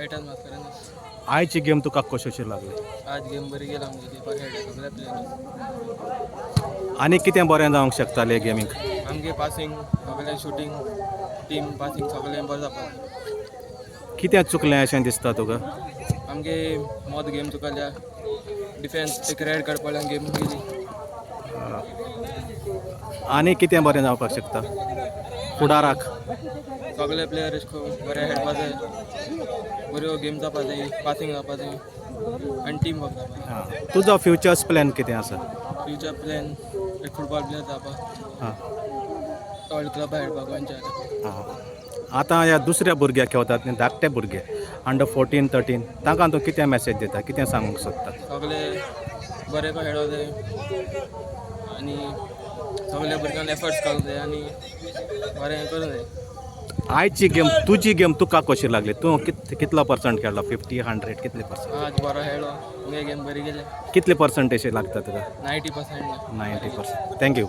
Eton Mascarenhas. आयची game तुका कशी लागली? आज गेम बरी गेला आमची, खेळ्ळे सगळे प्लेयर. आनी कितें बरें जावंक शकतालें गेमीक? आमगे पासिंग सगळें, शुटींग, टीम पासिंग सगळें बरें जावपाक. कितें चुकलें अशें दिसता तुका? आमगे मोद गेम चुकल्या, डिफेन्स, एक रेड कार्ड पडल्यान गेम गेली. आनी कितें बरें जावपाक शकता फुडाराक? सगळे प्लेयर अशें करून बरे खेळपा जाय, बऱ्यो गेम जावपा जाय, पासिंग जावपा जाय आनी टीम वर्क जावपा जाय. आं, तुजो फ्युचर्स प्लॅन कितें आसा? फ्युचर प्लॅन एक फुटबॉल प्लेयर जावपा. आं. ऑल क्लबा खेळपाक गोंयच्या. आं. आतां ह्या दुसऱ्या भुरग्याक खेळतात न्ही, धाकटे भुरगे, अंडर 14 13, तांकां तूं कितें मॅसेज दिता, कितें सांगूंक सोदता? सगळे बरे खेळो जाय आनी सगळे भुरग्यांक एफर्ट्स घालूंक जाय आनी बरें करूंक जाय. आयची गेम, तुजी गेम तुका कशी लागली? तूं कितलो पर्संट खेळ्ळो? 50, 100, कितले पर्संट? आज बरो खेळ्ळो, मुगे गेम बरी गेले. कितले पर्संटेज लागता तुका? 90%. 90%. Thank you.